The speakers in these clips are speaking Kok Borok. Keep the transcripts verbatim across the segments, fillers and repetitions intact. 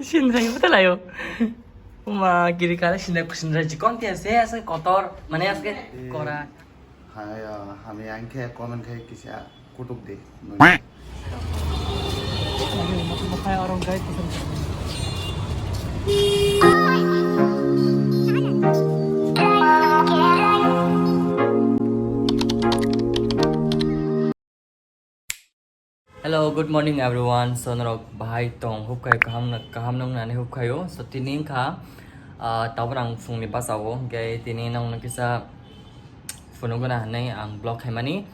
Sinrai bwtalaio. Uma giri kare sinrai kusinrai chikon ke se ase kotor mane ase kora. Hai, ah, hami ang khe comment khai kisa kutuk di. Hello, good morning everyone. So norok bahai tong hubkhai kaham na-, kaham nong nani hubkhaio. So tini wngkha, ah, tabuk ang phungni bachao, hwnkhe tini nongno kisa phunukgwna hinwi ang vlog khaimani.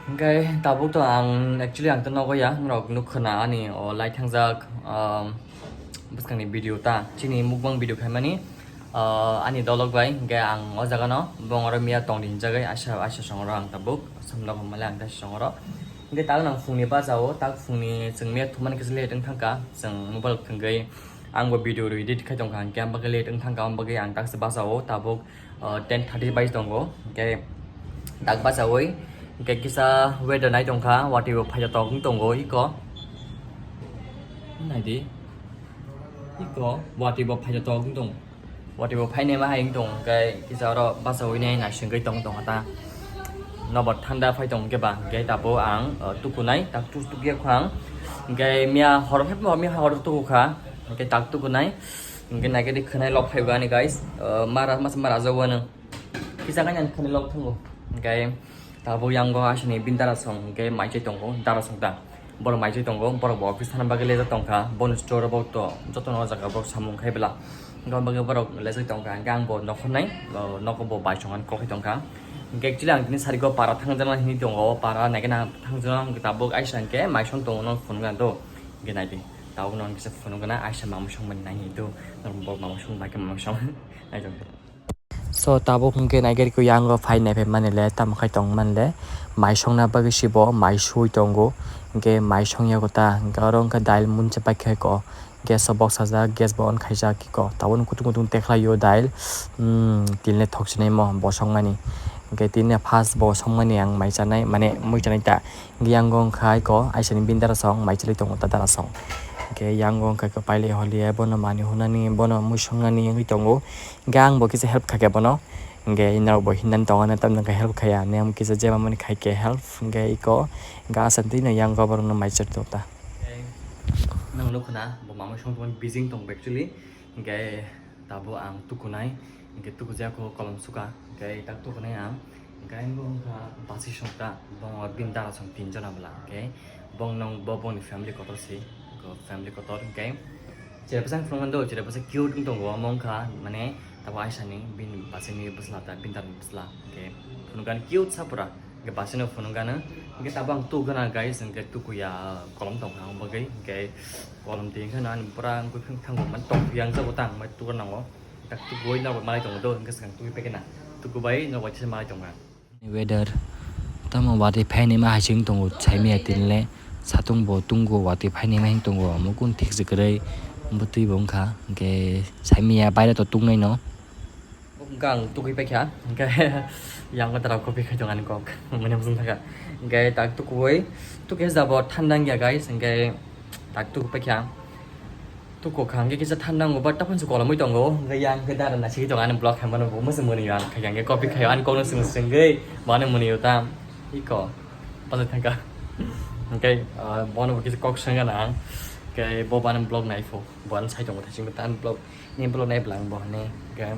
Hwnkhe tabuk to ang actually ang to nogo ya, norok nukkha na ani o lai thangjak, um, bwskangni video ta, chini mukbang video khaimani. Ah, ani dolok bai, hwnkhe ang o jaga no bongoro miya tongdi hinjagwi, aisa, aisa songoro ang tabuk, samno hwnmale ang taisa songoro. Hwnkhe tabuk ang phungni bachao, tak phungni chwng miya thumani kisa late wng thangkha, chwng mobile thwngwi ang bo video edit khai tongkha, hwnkhe ang bagwi late wng thangkha, ang bagwi ang taksa bachao, tabuk, ah, ten thirty bai tongo, hwnkhe tak bachawi, hwnkhe kisa weather nai tongkha, watwi bo phaijak tok wng tongo, iko naidi, iko watwi bo phaijak tok wng tongo. Watwi bo phainai ma hai wng tong, hwnkhe kisa oro bachawi nai naisingwi tong tong ta. Nobo thanda phai tong hwnkhe ba, hwnkhe tabuk ang, uh, tukunai, tak tuk tuk ya khwang. Hwnkhe miya hor phai bo, miya hor tuku kha, hwnkhe tak tukunai. Hwnkhe naikhe di khwnai lok phai bo ani guys, uh, mara, masa mara jagwano. Kisa kanya khwnai lok thango. Hwnkhe tabuk yango asini bini dara song hwnkhe maichai tongo, dara song ta. Borok maichai tongo, borok bo office thana bagwi lejak tongkha, boni store bo to jotono o jaga borok samung khai bwla. Hwnkhe o bagwi borok lejak tongkha, hwnkhe ang bo nokhornai, o nogo bo bai songani kok khai tongkha. Hwnkhe actually ang tini sarigo para thangjakna hinwi tongo, o para naikhe na thangjakna hwnkhe tabuk aisa hwnkhe maisong tongo no phunukna to. Hwnkhe naidi, tabukno ang kisa phunukgwna aisa mamung songmani nai hinwi to, norok bo mamung song bai khe mamung song. Naitong. So tabuk hwnkhe naikhe rikwi yango phai naiphaimani le, tamo khai tongmani le, maisongna bagwi se bo mai sui tongo, hwnkhe maisong yago ta, hwnkhe oro wngkha dail munse paikha ko, gas o boksajak, gas bo on khaijak kiko, tabukno kutung kutung tekhlaio dail, hmm, tinle thoksinai mo bo songmani, hwnkhe tinle first bo songmani ang mai chanai, mane mui chanai ta, hwnkhe yango wngkha aiko aisani bini dara song mai chwlwi tongo ta dara song, hwnkhe yango wngkha aiko pailai holi bono manwi hwnani, bono mui songnani wngwi tongo. Hwnkhe ang bo kisa help kha khe bono. Hwnkhe norok bo hinani tongo na, tamni hwnkhe help khaiya. Ani ang kisa jema mani khai khe help. Hwnkhe iko hwnkhe aswk twi no yang borokno mai chwrwi tongo ta. Hwnkhe nwng nukho na, bo mamai song tongmani busy tong actually. Hwnkhe tabuk ang tukunai. Hwnkhe tukujak kho kolom suka. Hwnkhe tak tukunai ang. Hwnkhe ang bo wngkha basi song ta. Bo bini dara song tin jona bwla. Hwnkhe bong nong bo bongni family kotor se. Ko family kotor. Hwnkhe Chwrai bwsang phunukmani do, chwrai bwsang cute wng tongo, omo wngkha, mane, tabuk aisani bini bachani bwsla ta, bini dara ni bwsla. Hwnkhe phunukgani cute sa pura, hwnkhe bachano phunukgano, hwnkhe tabuk ang tukgana guys, hwnkhe tukuya kolom tongkha ang bagwi, hwnkhe kolom twi hwnkhe nang pura wngwi phang thango, mane tongphiya wngjago ta ang, mane tukgana nango, tak tukuwi nobo malai tongo do, hwnkhe swkang tukgwi paikhe na, tukubai nobo waisa malai tongo ang. Weather tamo watwi phainai ma hai se wng tongo, saimaya tinle satung bo tungo, watwi phainai ma wng tongo, omo kung thik se kwrwi bwtwi bo wngkha, hwnkhe saimaya baire to tungnai no. Hwnkhe ang tukui paikha, hwnkhe yang dara copy khai tong ani kok, mane bwswng thangkha, hwnkhe tak tukuui, tukui jabo thanda wngya guys, hwnkhe tak tuku paikha. Tuku kha hwnkhe kisa thanda wngo, but taphunso kolomwi tongo. Hwnkhe yang khe dara naisingwi tongo ani vlog khaimano bo mwswk mwnwi ang khaikha hwnkhe copy khaio ani kokno swng swngwi bo ano mwnwi o tam iko bachai thangkha. Hwnkhe, ah, bono bo kisa kok swngkha na ang. Hwnkhe bo bo ani vlog naipho, bo ano sai tongo thaisingbo ta ani vlog, ni vlog nai bwla ang bo hwnwi. Hwnkhe,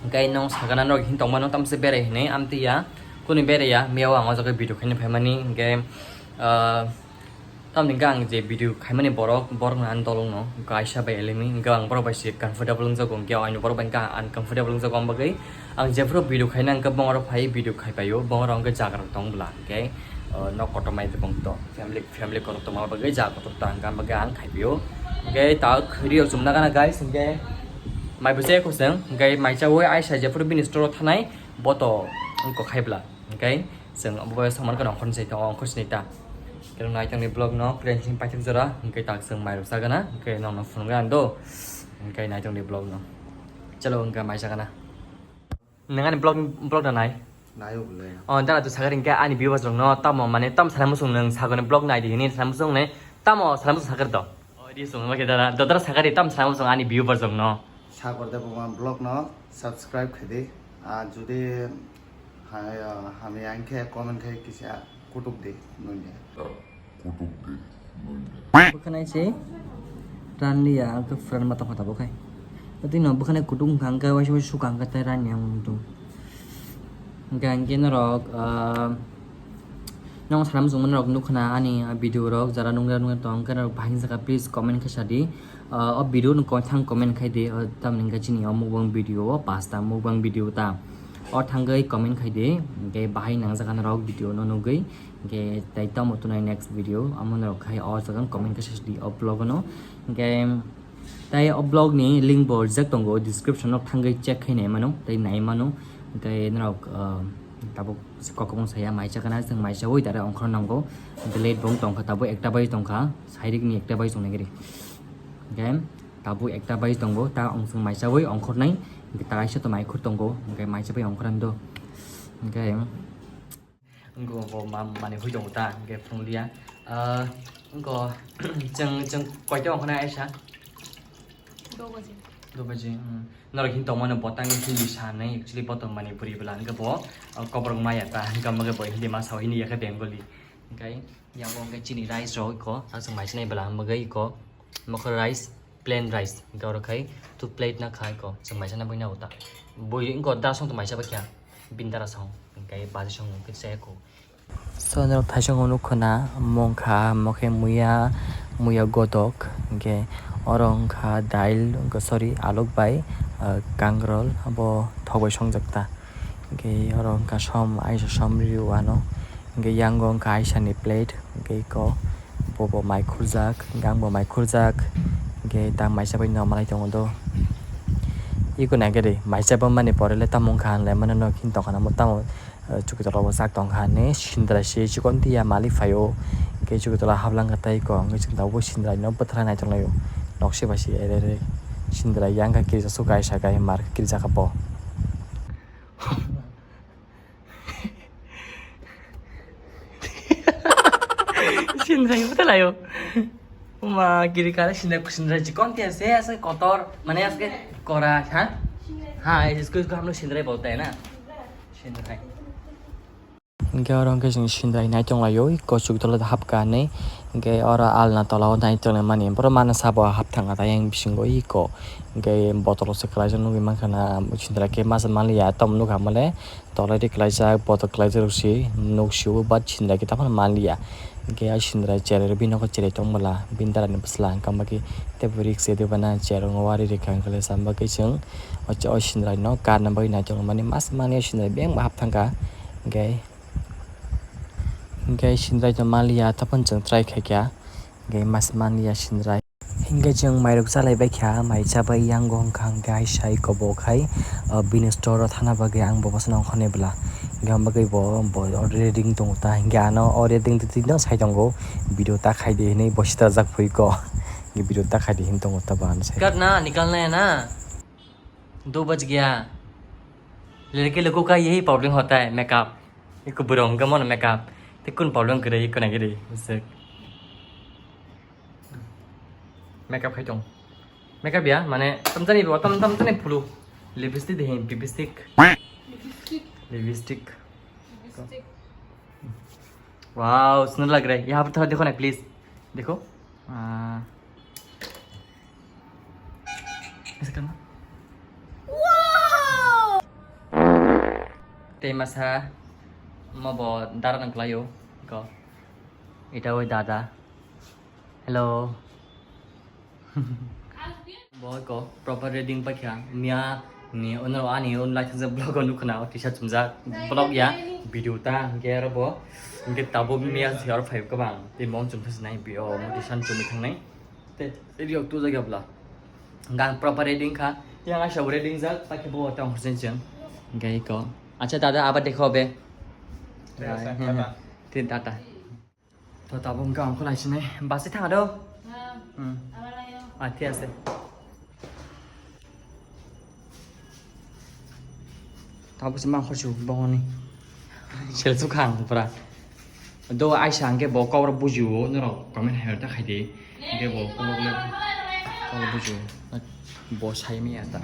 hwnkhe nwng sakha na norok hin tongmano tamse berai hwnwi amtwi ya, kunu berai ya, miyao ang o jaga video khaina phaimani. Hwnkhe, ah, Tamni hwnkhe ang je video khaimani borok, borokno ani dolongno kaisa bai elimi, hwnkhe ang borok bai se comfortable wngjago, hwnkhe ang borok bai hwnkhe uncomfortable wngjago, ang bagwi ang jephuru video khaina hwnkhe bongrok phai video khaipaio, bongrok hwnkhe jaga rok tong bwla, hwnkhe, uh, nok kotor mai tongtong, family, family kotor tongma bagwi jaga kotor ta hwnkhe ang bagwi ang khaipaio, hwnkhe ta khwrwi rok chumna gana guys, hwnkhe mai bwsai khosong, hwnkhe mai chaui aisa jephuru bini store o thanai boto wngkok khai bwla. Hwnkhe chwng abo bai samani gana ongkhorni sai tongo, ongkhorni ta. Khe naitongni vlog no kren sing paithak jora, hwnkhe tak chwng mairok chagana, hwnkhe nokno phunukgwi ang do, hwnkhe naitongni vlog no. Chalo, hwnkhe mai chagana. Nwng ani vlog, vlog da nai? Naio bwle. O, dara to sakha hwnkhe ani viewers rok no tamo, mane, tamo salai muchung nwng sagani vlog nai di hini salai muchung ne, tamo salai muchung sakha to? Isung lagi dara, dodra sakari tam sama sung ani viewer jong no. Sagar Debbarma vlog no subscribe khaidi. Ah, jodi ha-, hamya hingkhe comment khai kisa kutuk di nungya. Bwkhanai se ranliya, ang khe phuran ma tongkha tabuk khai. Tei no bwkhanai kutuk wngkha, ang khe waisa waisa sukha, ang khe tei rani ang tong. Hingkhe ang khe norok, ah, nong sanam chwngma norok nukha na ani, ah, video rok jara nungya nungya tong, hingkhe norok bahai wngkha please comment khe sadi. Ah, o video no koithang comment khai di, ah, tamni hingkhe chini o mukbang video o pasta mukbang video ta. O thangwi comment khai di, hingkhe bahai nangjakha norok video no nugwi. Hingkhe tai tamo tunai next video, amo norok khai o jaga comment khe sadi o vlog no. Hingkhe tai o vlog ni link bo rijak tongo description o thangwi check khai nai mano, tai nai mano. Hingkhe norok, ah, tabuk kok kwbang saya mai chakana, chwng mai chawi dare ongkhor nango. Hingkhe late bo wng tongkha, tabuk ekta bai tongkha, sairik ni ekta bai tongnai giri. Hingkhe tabuk ekta bai tongo, ta ong chwng mai chawi ongkhor nai, hingkhe ta kaisa to mai khur tongo, hingkhe mai chawi ongkhor ani do. Hingkhe Wngkha bo ma-, manwi hoi tongo ta, hingkhe phunukliya. Ah, wngkha chwng, chwng koita ongkhornai aisa? Do baji. Do baji, hmm. Norok hin tongmano botang Hindi sanai, actually bo tong Manipuri bwla, hingkhe bo, ah, koborok maya ta, hingkhe bo Hindi ma sao, Hindi yakhe Bengali. Hingkhe yango hingkhe chini rice rok iko, aswk mai sinai bwla, hingkhe iko mokho rice. Plain rice, hingke oro khai two plate na khai ko, chwng maisa na bwina uta. Bui wngko dara song to maisa ba kya, bin dara song, hingke baji song hingke chaya ko. So, norok thaisong nukho na, mungkha, mokhe muya, muya godok, hingke oro wngkha dail, wngkha, sorry, alok bai, ah, kangrol, abo thok bai songjak ta. Hingke oro wngkha som, aisa som riyo ano. Hingke yango wngkha aisani plate, hingke iko bobo mai khurjak, hingke angbo mai khurjak, hingke ta maisa bai no malai tongo do. Iko naikhe de, maisa bo mani pore le tamo wngkha hinlai mano no, him tongkha namo tamo, eh, chukitolo bo chak tongkha hinwi sindra se chikon tiya malik phaio, hingke chukitolo hablangkha tei iko, hingke chwng tabuk sindra no bwthara naitok laio, nokse bai se ere ere sindra yang kha kirisa suka aisa gai mar kirisa kha bo. Sindrai bwtalaio. Uma giri kare sindrai, sindrai chikon tiya se ase kotor, mane aske kora, ha? Ha, isko, isko hum log sindrai bolte hai na? Sindrai. Hingke oro hingke chwng sindrai nai tonglaio, iko chuktola hapka hinwi. Hingke oro alna tola o nai tonglaimani, borok mano sabo hap thangkha tei ayang bisingo iko. Hingke botolo se kwlaijak nugui mankha na, sindrai khe masa manliya, tamo nukha mole. Toledi kwlaijak, botok kwlaijak rok se nuk sio, but sindra khe tamo manliya. Hingke a sindra cherai rok bini nogo cherai tong bwla, bini dara ni bwsla hwnka bagwi tei bo risk se de bana cherai rok wari rikha hwnka le sa bagwi chwng o, o sindra no karna bagwi naitok mani mas mani o sindra beng bo hap thangkha. Hingke, hingke sindra no manliya, tamo chwng try khaikha, hingke mas manliya sindra. Hingke chwng mairok chalai baikha, mai chabai yango wngkha hingke hai sai kobo khai, ah, bini store o thana bagwi ang bo bosongo ongkhornai bwla. Hingke ang bagwi bo, bo already ring tongo ta, hingke ano already ring twi no sai tongo, video ta khaidi hinwi bo sitrajak phui ko. Hingke video ta khaidi hin tongo ta bo ano sai. Cut na, nikalna hai na. Do baj gaya. Ladki loko ka yahi problem hota hai, makeup. Eko buro hingke mono makeup. Te kun problem kwrwi, eko nai kwrwi. Makeup khai tong. Makeup ya, mane, tamjani bo, tam, tamjani phulu. Lipstick de, lipstick. Lipstick. Lipstick. Lipstick. Wow, sundar lag raha hai. Yahan par thoda dekho na, please. Dekho. Ah. Aisa kana? Wow! Tei masa, mo bo dara nang klaio. Ko. Ita oi dada. Hello. Bo ko proper reading paikha, miya ni ono ani on lai thangsa vlog o nukha na, o tisa chumjak vlog ya, video ta hingke aro bo, hingke tabuk miya si aro phai kwbang, tei mong chum thasi nai, bi o mo tisa chumui thangnai, tei riyok tu jagya bwla, gang proper reading kha, yang aisa bo reading jak, paikhe bo tong khursen chwng, hingke iko, acha dada abar dekho be, tei tata. To tabuk hingke ang kholai sinai. Bus-e thang do? Hmm. Ah, thik ase. Tabuk se mang khorsu bongoni. Sel su khang pura. Do aisa hwnkhe bo kok rok bujio, norok comment hai ta khai di. Hwnkhe bo kok rok le, kok rok bujio. Bo sai maya ta.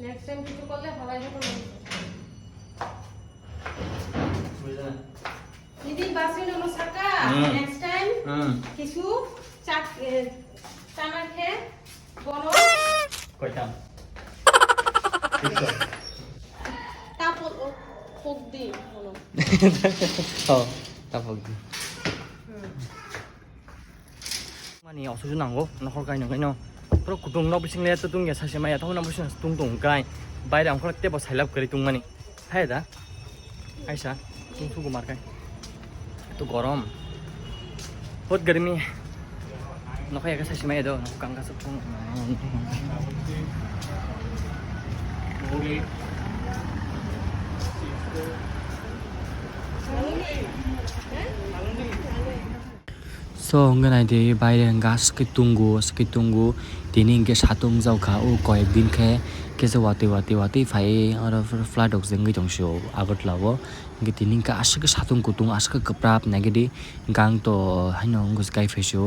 Next time কিছু করলে ভালাই হতো না। বুঝলে না? Nidin basri nono saka, Hmm. Next time Hmm. কিছু chak, eh, chamar khe bono Koitam. Tapok, o, pok di, bono. Oh, tapok di. Hmm. Mani osuju nango, nokhor kaino kaino. Pura kutung nok bising le to tungya sase maya, tamo nok bising tung tung kai. Baire angkhor tebo sailap kari tung mani. Hai da. Aisa, tung sugu mar kai. To gorom. Bahut garmi. Nokhai ka sase maya do, nokho kang ka suk tung. So, hwnkhe naidi, baire hwnkhe aswk khe tungo, aswk khe tungo. Tini hwnkhe satung wngjaokha, o koyek din khe kisa watwi, watwi, watwi phai, oro flight rok se wngwi tong sio Agartala o. Hwnkhe tini hwnkhe aswk khe satung kutung, aswk khe kwprap, naigidi gang to haino wngwi se kai phai sio.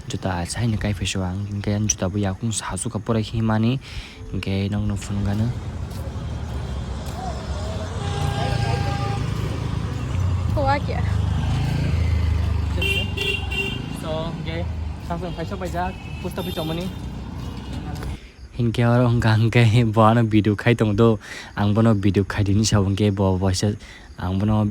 Juta achaino kai phai sio ang, hwnkhe juta bo yakung sa sukha pore himani. Hwnkhe nokno phunukgano. Kowa kya? So, hwnkhe, sakno phaisa paijak, post office tongmani. Hwnkhe oro hwnkha hwnkhe bo ano video khai tongdo, ang bono video khai dini sabo hwnkhe bo waisa, ang bono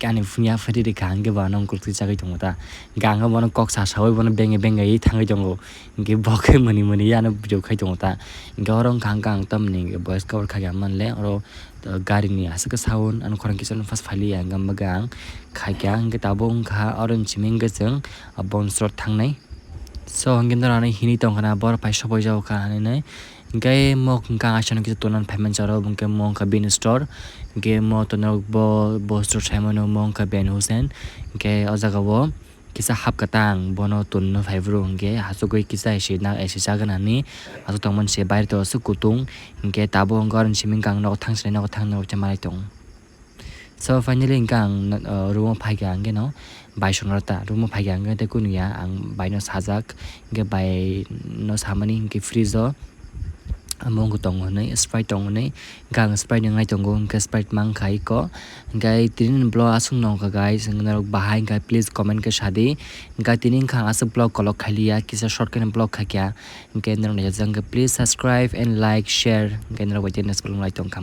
ani phunukya phari rikha hwnkhe bo ano kultwi chagwi tongo ta. Hwnkhe ang bono kok sa sawi bono benge benge thangwi tongo. Hwnkhe bo khe mwnwi mwnwi ano video khai tongo ta. Hwnkhe oro wngkha hwnkhe ang tamni hwnkhe voice cover khaikha manle oro, uh, gari ni aswk khe sound ano khorang kisa no fast phailiya hwnkhe ang khaikha hwnkhe tabuk wngkha oro ni simi hwnkhe chwng, uh, Bonsrot thangnai. So hwnkhe norok ano hinwi tongkha na borok pai sopoi jao kha hinwi nai. Hwnkhe mo hwnkha aswk no kisa tongna phaiman jaro hwnkhe mo wngkha bini store. Hwnkhe mo to norok bo, bo store saimano mo wngkha Ben Hussein. Hwnkhe o jaga o kisa hap kwtang bono tonno phai bro hwnkhe hasugwi kisa esi na esi chaganani aswk tongmani se baire to aswk kutung hwnkhe tabuk hwnkhe oroni simi hwnkhe ang nogo thang sini nogo thang nogo cha manai tongo. So finally hwnkhe ang, uh, room o phaikha hwnkhe no bai songrata room o phaikha hwnkhe tei kunu ya ang bai no sajak hwnkhe bai no samani hwnkhe fridge o. Amo wngkha tongo hwnwi, Sprite tongo hwnwi, hwnkhe ang Sprite wngnai tongo, hwnkhe Sprite mankha iko. Hwnkhe tini ni vlog aswk no wngkha guys, hwnkhe norok bahai hwnkhe please comment khe sadi. Hwnkhe tini wngkha ang aswk vlog kolok khailiya, kisa short khe vlog khaikha. Hwnkhe norok naijak hwnkhe please subscribe and like, share, hwnkhe norok bai tei next vlog lai tongkha.